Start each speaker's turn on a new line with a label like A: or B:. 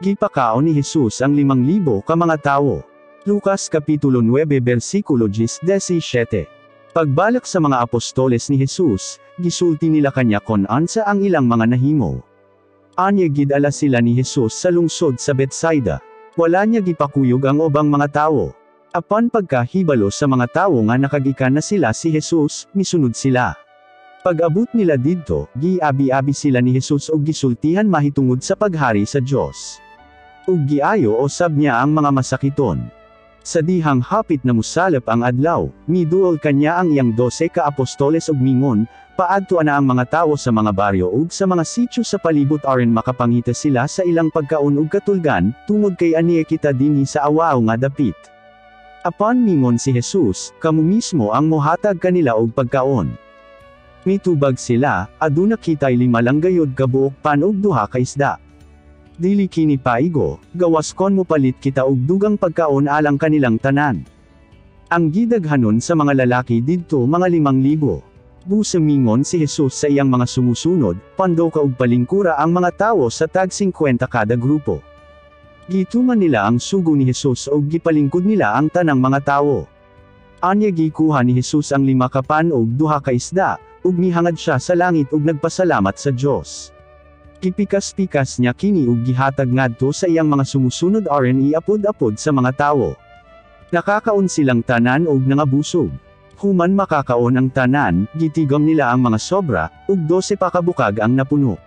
A: Gipakaon ni Jesus ang 5,000 ka mga tawo. Lucas Kapitulo 9 versikulo 17. Pagbalik sa mga apostoles ni Jesus, gisulti nila kanya kon unsa ang ilang mga nahimo. Anya gidala sila ni Jesus sa lungsod sa Bethsaida. Wala niya gipakuyog ang ubang mga tawo. Apan pagkahibalo sa mga tawo nga nakagikan na sila si Jesus, misunod sila. Pag-abot nila didto, giabi-abi sila ni Jesus og gisultihan mahitungod sa paghari sa Dios. Ug giayo usab niya ang mga masakiton. Sa dihang hapit na musalop ang adlaw, miduol kanya ang iyang 12 ka apostoles ug mingon, "Paadto ana ang mga tawo sa mga baryo ug sa mga sitio sa palibot aron makapangita sila sa ilang pagkaon ug katulgan, tungod kay ania kita dinhi sa awaw nga dapit." Apan mingon si Jesus, "Kamo mismo ang mohatag kanila og pagkaon." Mitubag sila, "Aduna kitay 5 lang gayud ka buok pan ug duha ka isda. Dili kini paigo, gawas kon mopalit kita og dugang pagkaon alang kanilang tanan." Ang gidaghanon sa mga lalaki didto mga 5,000. Busa mingon si Jesus sa iyang mga sumusunod, "Pandoka og palingkura ang mga tawo sa tag 50 kada grupo." Gituman nila ang sugo ni Jesus ug gipalingkod nila ang tanang mga tawo. Anya gikuha ni Jesus ang 5 ka pan ug duha ka isda, ug mihangad siya sa langit ug nagpasalamat sa Dios. Gipikas-pikas niya kini ug gihatag ngadto sa iyang mga sumusunod aron iapod-apod sa mga tawo. Nakakaon silang tanan ug nangabusog. Human makakaon ang tanan, gitigom nila ang mga sobra, ug 12 pa kabukag ang napuno.